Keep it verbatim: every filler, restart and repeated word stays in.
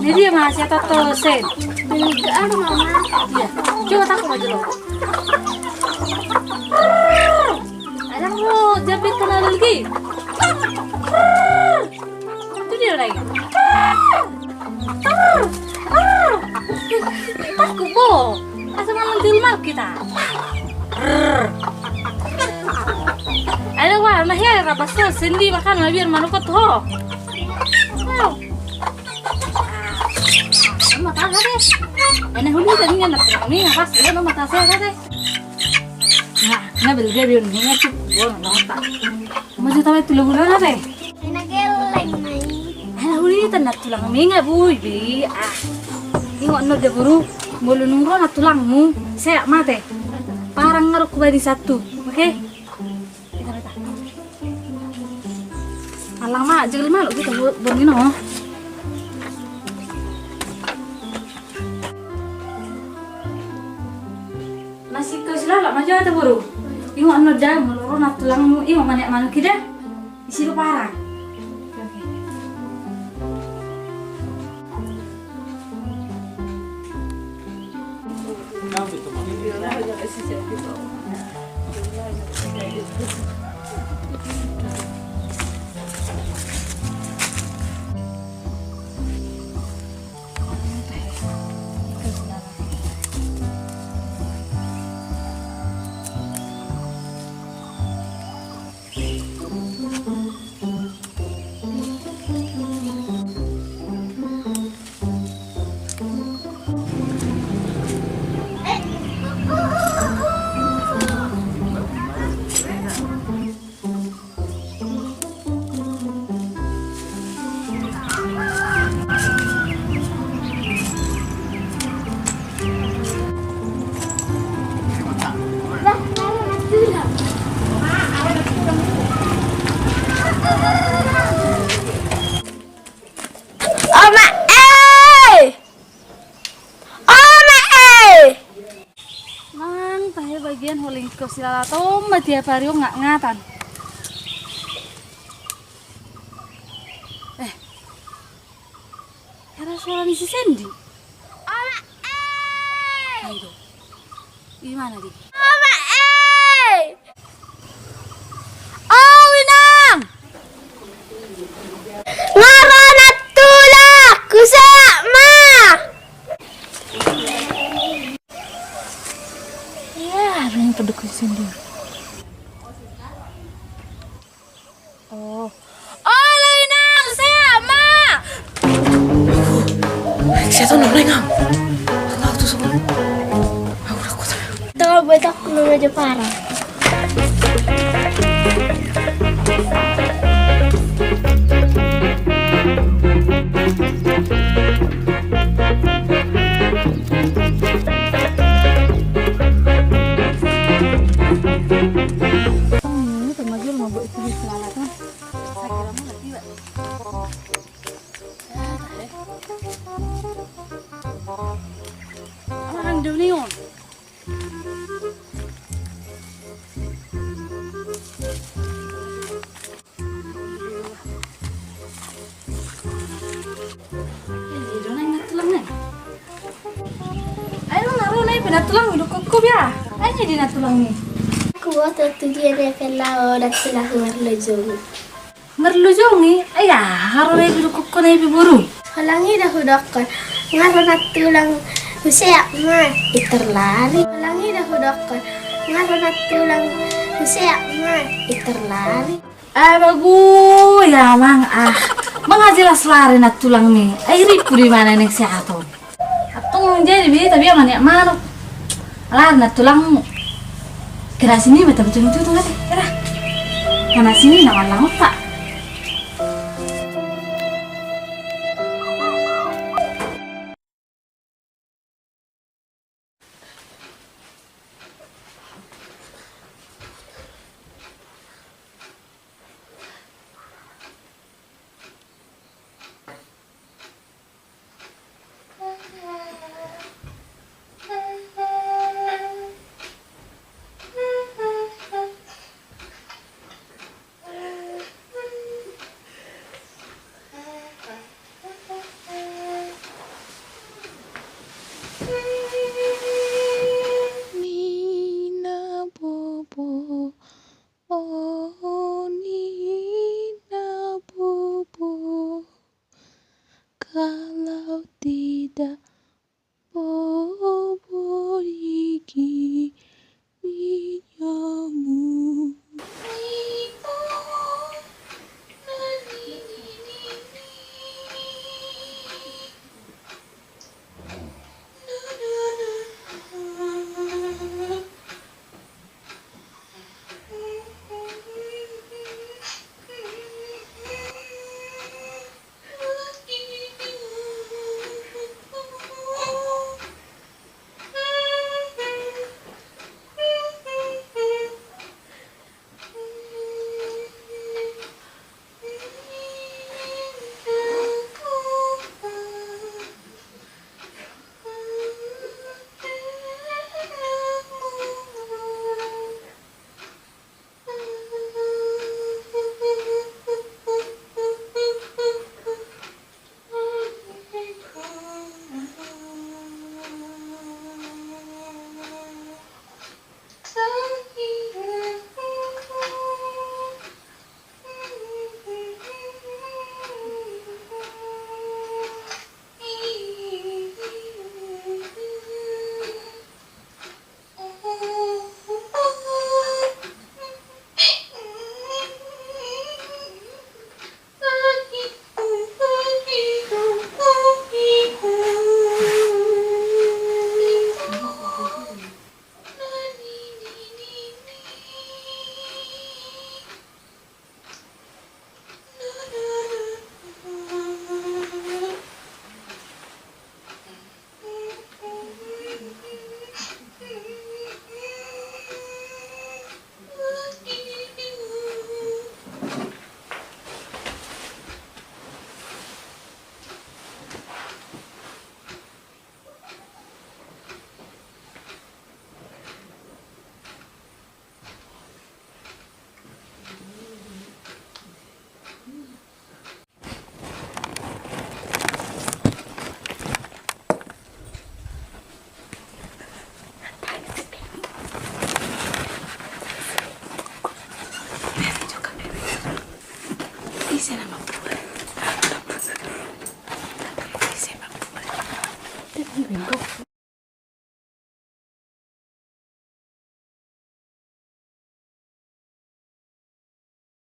Jadi ya, Mas, ya, Toto, Sen. Jadi, anu, Mama. Iya. Coba takut aja lo. Ada mau jepit kena lagi. Itu dia lagi. Takut, bo. Asa malam di rumah kita. Ada wah, nah ya, rabas sendi makan, biar manukot ho. Wow. Mata ada deh. Ini hulu tadi kan, ini pas dia mata saya ada deh. Nah, ini beli dia biar ini cip, gua nggak apa. Masa tahu itu lagu apa deh? Ena geleng mai. Ena huli tan na tulang menga bui be. Ah. Ingot no de boru, molo nung ro na tulangmu, seat ma ate. Parang nga ro hubani satu, oke? Alang ma, jegel ma lo hita borngin on. Masih kau silala ma jo ate boru. Ingot no da, molo ro na tulangmu, ingot ma nian manuk i da. Isi do parang. Oma e! Oma e! Nang tahe bagian holing ko silala toma tiap ari on ngatngatan. Eh. Hera suara ni si Sendi. Oma e! Ayo. Di mana di? Oma e! O inang! Nga ro na tulang, huseat ma! Iya, ada yang pedukun sendiri. Oh. Olo inang, seat ma! Setan orang inang. Tahu tu semua. Aku takut. Tahu betak nama Jepara. Ini pemajul mabuk itu di selalakan. Aman dau ni on. Ayo na ro na ipe na tulang, idok koko bia. Ayo di na tulang ni. Aku mau tuh dia deh kalau na tulang marlojong. Marlojong i, ai aha ro na ipe dok koko na ipe boru? Holang i da hudokkon, nga ro na tulang huseat ma, i tarlari. Holang i da hudokkon, nga ro na tulang huseat ma, i tarlari. Aduh, ya mang ah. Mang jelas lari na tulang ni. Ai ripu di mana ning seat on. Antong jadi be, tapi ama nian manuk. Lari na tulangmu. Kira sini ma tabutung-butung ate. Kira. Karena sini na malang otak. Kalau tidak, bau boriki minyakmu.